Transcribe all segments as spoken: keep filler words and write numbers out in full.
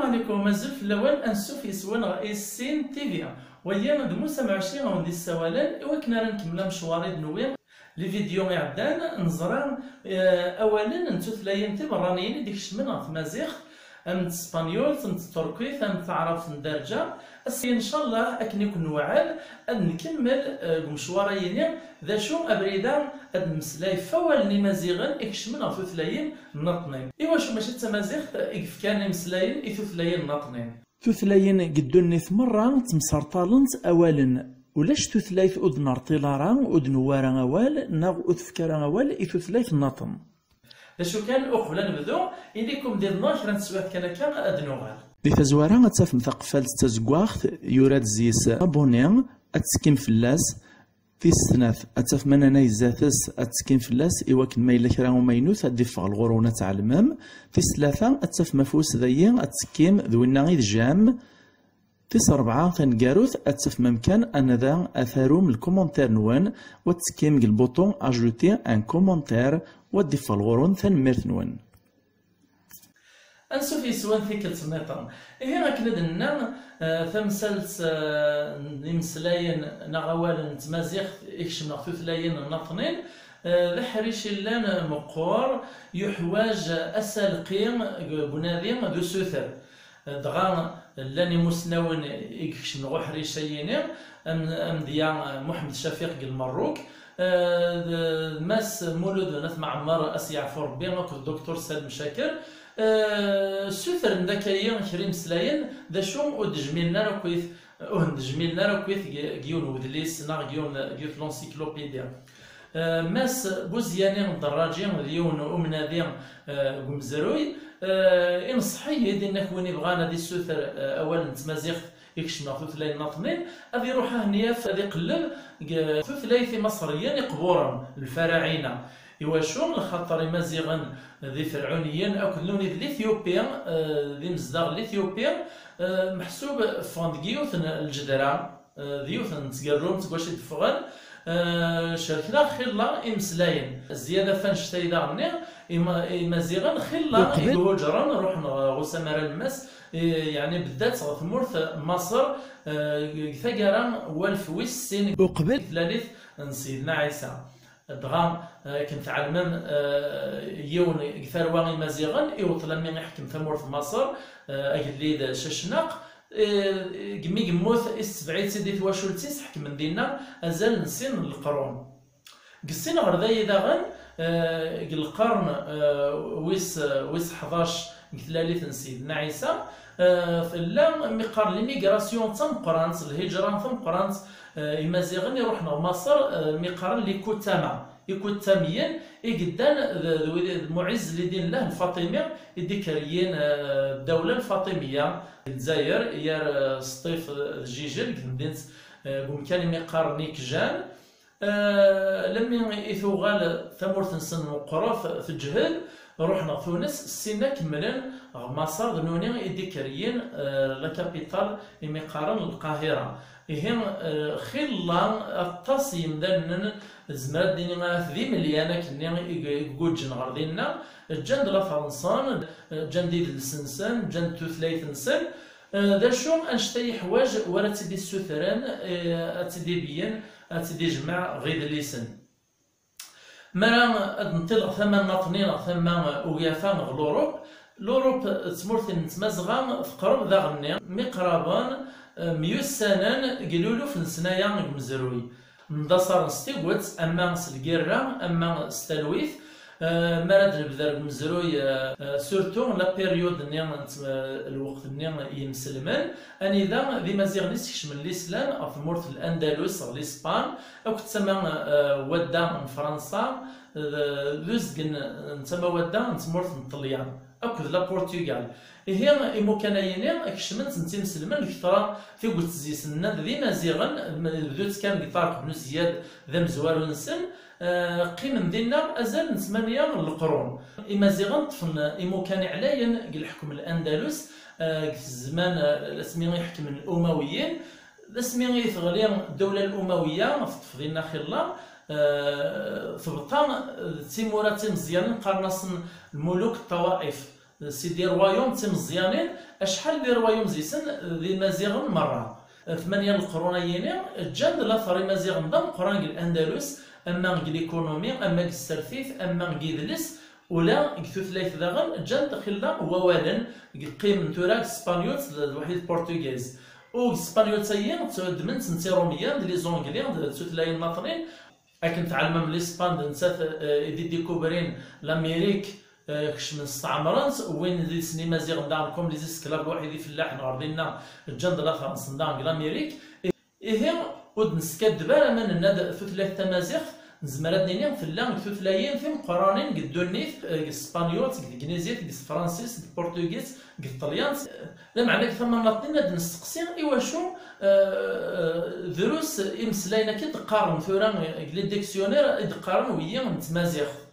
Alaykum, azul fell-awen, ansuf yes-wen ɣer Issin T V. Wagi d Musa Mɛuci awen-d-yessawalen i wakken ara nkemmel amecwar i d-newwi. Li vidéo iɛeddan, neẓra, eh, awalen n tutlayin tiberraniyin i d-ikecmen ɣer tmaziɣt, am n tespenyult, am n tturkit, am n taɛrabt n Derǧa. Ass-a, ncallah, akken i ken-nweɛɛed, ad nkemmel, eh, deg umecwar-ayini, d acu abrid-a ad nemmeslay f wawalen imaziɣen ikecmen ɣer tutlayin nniḍnin. Iwacu mačči d tamaziɣt i yefkan imeslayen i tutlayin nniḍnin? Tutlayin deg ddunit merra ttemserṭalent awalen. Ulac tutlayt ur d-nerṭil ara, ur d-newwi ara awal, neɣ ur tefka ara awal i tutlayt nniḍen. D acu kan, uqbel ad nebdu, ilikum diḍen kra n teswiɛt kan akka ad nuɣal. Di tazwara ad tafem taqeffalt d tazeggaɣt, yura-d zzis abonné, ad tekkim fell-as. Tis snat, ad tafem ananay zdat-s, ad tekkim fell-as, i wakken ma yella kra umaynut ad d-iffeɣ ɣur-wen ad tɛelmem. Tis tlata, ad tafem afus dayi, ad tekkim d winna i d j'aime. Tis rebɛa taneggarut, ad tafem amkan anada ad tarum lkumantir-nwen, wa ttekkim deg lbuṭu ajouter un commentaire, wa d-iffeɣ ɣur-wen. Tanemmirt-nwen. Ansuf yes-wen tikkelt nniḍen. Ihi akken i d-nenna, eh, tamsalt, eh, n imeslayen neɣ awalen n tmaziɣt ikecmen ɣer tutlayin nniḍnin, eh, d aḥric yellan meqqer, yuḥwaǧ asalqi deg unadi d usuter. Dɣa llan imusnawen i ikecmen ɣer uḥric-ayini, am-, amedya Muḥemmed Cafiq deg Lmerruk, eh, d Mass Mulud n At Mɛemmer, ad s-yeɛfu Rebbi, akked Docteur Salem Caker, eh, ssutren-d akka-yi kra imeslayen, d acu ur d-jmilen ara akkit, ur d-jmilen ara akkit deg, deg yiwen wedlis neɣ deg yiwen, deg yiwet l'encyclopédie. Eh, Mass Buzyani Dderraǧi d yiwen umnadi, eh, deg umezruy, eh, inṣeḥ-iyi-d, inna-k win ibɣan ad issuter, eh, awal n tmaziɣt ikecmen ɣer tutlayin nniḍnin, ad iruḥ ad ten-yaf, ad iqelleb deg tutlayt imaṣriyen iqburen, lfaraɛina. Iwacu? Lxaṭer imaziɣen d iferɛuniyen akked nuni d Lityupi, eh, d imezdaɣ n Lityupi, eh, meḥsub ffɣen deg yiwet n lǧedra, eh, d yiwet n tgerrumt seg wacu i d-ffɣen, eh, cerken-aɣ xilla imeslayen. Zzyada f annect-a i d aɣ-nni, ima-, imaziɣen xilla i d-ihuǧren, ruḥen ɣer usamar alemmas, eh, yeɛni beddat ɣer tmurt n Maṣer, eh, deg taggara n walef wis sin uqbel tlalit n Sidna Ɛisa. Dɣa, eh, akken tɛelmem, eh, yiwen deg tarwa imaziɣen iweṭ lammi iḥkem tamurt n Maṣer, eh, agellid Cacnaq, eh, deg mi yemmut, issebɛed-tt-id i twacult-is, ḥekmen dinna azal n sin n leqrun. Deg sin ɣer dayi daɣen, eh, deg lqern, eh, wis, wis ḥdac deg tlalit n Sidna Ɛisa, eh, tella mi qqaren l'immigration d tameqqrant, lhijra d tameqqrant, eh, imaziɣen iruḥen ɣer Maṣer, eh, mi qqaren likutama. Ikuttamiyen i yeddan d, d wid, d Muɛizz Lidin Llah Lfaṭimi i d-ikeryen, eh, ddawla lfaṭimiya di Lezzayer, yar, eh, Sṭif d Jijel, deg temdint, eh, deg umkan imi qqaren Ikjan. Eh, lemmi i tuɣal tamurt-nsen meqqret, teǧhed, ruḥen ɣer Tunes, ssinna kemmlen ɣer Maṣer, d nuni i d-ikeryen, eh, la capitale imi qqaren Lqahira. Ihi, eh, xilla aṭas n yimdanen, nezmer ad d-nini ahat d imelyan akkenni i, i iguǧǧen ɣer dinna, ǧǧan-d later-nsen, ǧǧan-d idles-nsen, ǧǧan-d tutlayt-nsen. Eh, d acu annect-a yeḥwaǧ wara ad tt-id-issutren, eh, ad tt-id-ibeyyen, ad tt-id-ijmeɛ ɣ idlisen. Mi ara ad nṭileɣ tama n Aṭni neɣ tama n ugafa neɣ Lurup, Lurup d tmurt n Tmazɣa teqreb daɣenni, mi qraben, eh, myussanen deg luluf n ssnaya deg umezruy. Mdasaren s tiget, ama s lgirra, ama s talwit. Eh, mi ara d-nebder deg umezruy, eh, eh, surtout la période-nni n t-, eh, lweqt-nni n yimselmen, anida d Imaziɣen i skecmen Lislam ɣer tmurt n Andalus, ɣer Lispan, akked tama, eh, wadda n Fransa, eh, d uzgen n tama wadda n tmurt n Ṭelyan, akked la Portugal. Ihi, imukan-ayini kecmen-ten imselmen deg ṭṭra, tiget zis-nnan d Imaziɣen, bdu-tt kan deg Ṭariq Bnu Ziyad d amezwaru-nsen, eh, qqimen dinna azal n tmanya n leqrun. Imaziɣen ṭṭfen imukan iɛlayen deg leḥkem n Andalus, eh, deg zzman, eh, asmi i ḥekmen Umawiyin, d asmi i teɣli ddawla Umawiya, teṭṭef dinna xilla, eh, tebṭa d timura timeẓyanin, qqaren-asen lmuluk ṭṭawaif. C'est des royaumes d timeẓyanin, acḥal des royaumes yis-sen d imaziɣen merra. Tmanya n leqrun-ayini, ǧǧan-d later imaziɣen d ameqqran deg Andalus, ama deg l'économie, ama deg tsertit, ama deg yidles, ula deg tutlayt daɣen, ǧǧan-d xilla wawalen, deg qqimen tura deg tespenyult d, d waḥid portugais. U deg tespenyult-ayi, ttwaddmen-tt d tirumiyen, d les anglais, d tutlayin nniḍen, akken tɛelmem, Lispan d nettat, eh, i d-idikubrin l'Amérique, eh, kecmen steɛmren-tt, wwin deg-sen imaziɣen daɣen, comme les esclaves, lwaḥid ifellaḥen ɣer dinna, ǧǧan-d later-nsen daɣen deg l'Amérique. Ihi, ur d-neskaddeb ara ma nenna-d tutlayt tamaziɣt, nezmer ad nini tella deg tutlayin timeqqranin deg ddunit, eh, deg tespenyult, deg tegnizit, deg tefransist, deg tpuṛtugit, deg tṭelyant. Lameɛna deg tama nniḍen ad nesteqsi iwacu, eh, drus imeslayen akka i d-qqaren tura deg les dictionnaires i d-qqaren wiyi n tmaziɣt.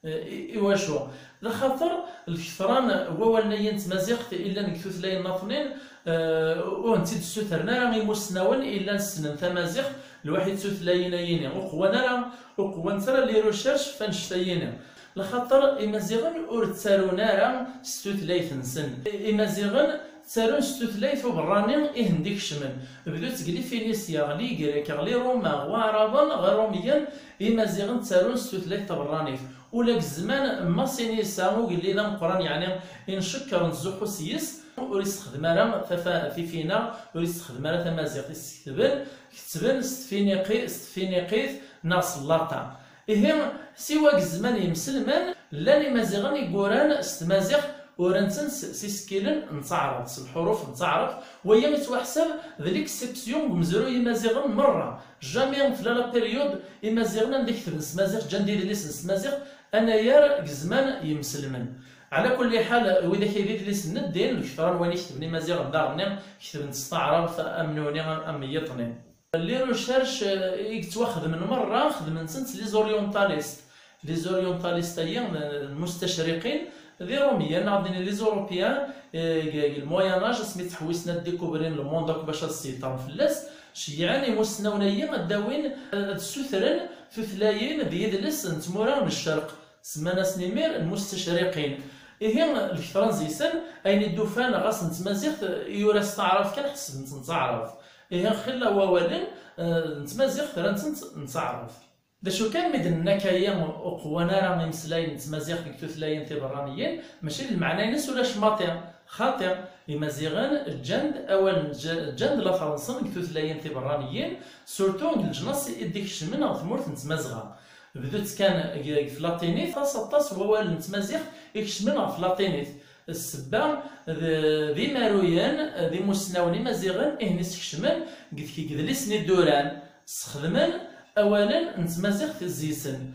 Eh, i, iwacu? D axaṭer lketran n wawalen-ayi n tmaziɣt i llan deg tutlayin nniḍen, eh, ur tent-id-ssutren ara imussnawen i llan ssnen tamaziɣt, lwaḥid tutlayin-ayini. Ur qwan ara, ur qwant ara les recherches f annect-ayini. Lxaṭer imaziɣen ur ttarun ara s tutlayt-nsen. Imaziɣen ttarun s tutlayt uberrani i hen-d ikecmen. Bdu-tt deg les Phéniciens, les Grecs, les Romains, waɛraben, ɣer irumiyen, imaziɣen ttarun s tutlayt taberranit. Ula deg zzman n Masinisa, ugellid ameqqran, yeɛni i ncekker nettzuxxu s-yes, ur yessexdem ara tafa-, tifinaɣ, ur yessexdem ara tamaziɣt. Iseketben, kettben s tfiniqi-, s tfiniqit neɣ s latin. Ihi, siwa deg zzman n yimselmen, llan imaziɣen i yuran s tmaziɣt, uran-ten s, s isekkilen n taɛrabt, s lḥuruf n taɛrabt. Waya yettwaḥsab d l'exception deg umezruy n imaziɣen merra. Jamais tella la période imaziɣen anda i ketben s tmaziɣt, ǧǧan-d idlisen s tmaziɣt, anagar deg zzman n yimselmen. Ɛla kulli ḥal, widak ay d idlisen n ddin, lketṛa n wayen i ketben imaziɣen daɣen, ketben s taɛrabt, am nuni, am, am yiṭni. Les recherches, eh, i yettwaxedmen merra, xedmen-tent les orientalistes. Les orientalistes-ayi, n, n mustacriqin, d irumiyen, neɣ ad nini les Européens, eh, deg, deg le Moyen Âge, asmi ttḥewwisen ad découvrin le monde akk bac ad sseyṭren fell-as, ceyyɛen imussnawen-ayi ad d-awin, eh, ad ssutren tutlayin d yidles n tmura n ccerq. Semman-asen imir lmustacriqin. Ihi, lketṛa n zi-sen, ayen i d-ufan ɣas n tmaziɣt, yura s taɛrabt kan, ḥesben-tt n taɛrabt. Ihi, xilla wawalen, eh, n tmaziɣt rran-tent n taɛrabt. D acu kan mi d-nenna akka-yi, ur qwan ara imeslayen n tmaziɣt deg tutlayin tiberraniyin, mačči d lmeɛna-ines ulac maṭi. Xaṭi, imaziɣen ǧǧan-d awal, ǧ-, ǧǧan-d later-nsen deg tutlayin tiberraniyin, surtout deg leǧnas i d-ikecmen ɣer tmurt n Tmazɣa. Bdut kan deg, deg tlatinit, aṭas, aṭas n wawalen n tmaziɣt ikecmen ɣer tlatinit. Ssebba d, d imaruyen, d imussnawen imaziɣen, ihen i skecmen deg, deg yidlisen i d-uran, sxedmen awalen n tmaziɣt zi-sen.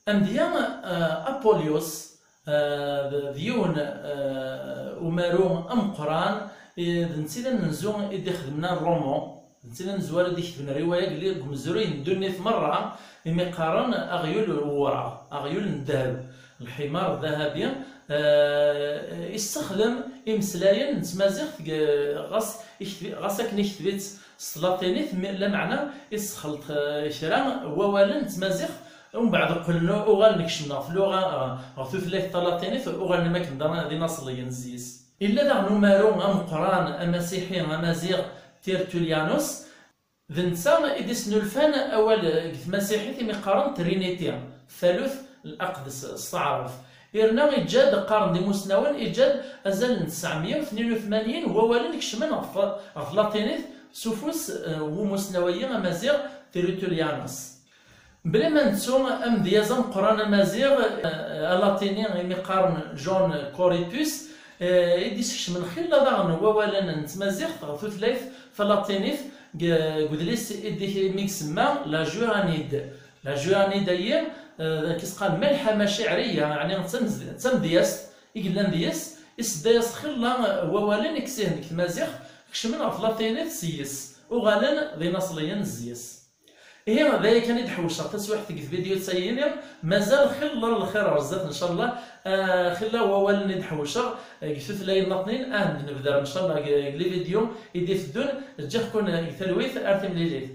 Amedya, eh, Apollus, eh, d, d yiwen, eh, umaru ameqqran, eh, d netta i d amenzu i d-ixedmen roman, d netta i d amezwar i d-iketben riwaya deg, deg umezruy n ddunit merra, imi qqaren aɣyul n wewraɣ, aɣyul n ddheb, lḥimar dahabi, eh, issexdem imeslayen n tmaziɣt deg, ɣas iketbi-, ɣas akken iketb-itt s tlatinit, mi, lameɛna issexleṭ, eh, kra n wawalen n tmaziɣt, umbeɛd qqlen uɣalen kecmen ɣef luɣa, eh, ɣef tutlayt talatinit, uɣalen am akken d, d inaṣliyen zzis. Illa daɣen umaru ameqqran amasiḥi amaziɣ Tertullianus, d netta i d-isnulfan awal deg tmasiḥit imi qqaren Trinity, talut n Aqdes s taɛrabt. Irna iǧǧa-d, qqaren-d imusnawen, iǧǧa-d azal n tesɛemya u tnin u tmanyin n wawalen ikecmen ɣef, ɣef latinit s ufus, eh, n umusnaw-agi amaziɣ Tertullianus. Bla ma nettu amedyaz ameqqran amaziɣ, eh, alatini imi qqaren John Corritus, eh, i d-iskecmen xilla daɣen n wawalen n tmaziɣt ɣer tutlayt talatinit deg, deg udlis i d-, imi isemma La Juranide. La Juranide-ayi, eh, d akken i s-qqaren malḥama ciɛriya, yeɛni d tamez-, d tamedyazt i yellan deg-s, isedda-yas xilla n wawalen i yessihen deg tmaziɣt, kecmen ɣer tlatinit s-yes, uɣalen d inaṣliyen zzis. Ihi, d aya kan i d-ḥewceɣ taswiɛt deg tvidyut-ayi-ni. Mazal xilla n lxir ɣer zdat, ncallah. Ah, xilla wawalen i d-ḥewceɣ, eh, deg tutlayin nniḍen, ah, nebder, ncallah, deg, deg les vidéos i d-iteddun. Ǧǧiɣ-ken, eh, deg talwit, ar timlilit.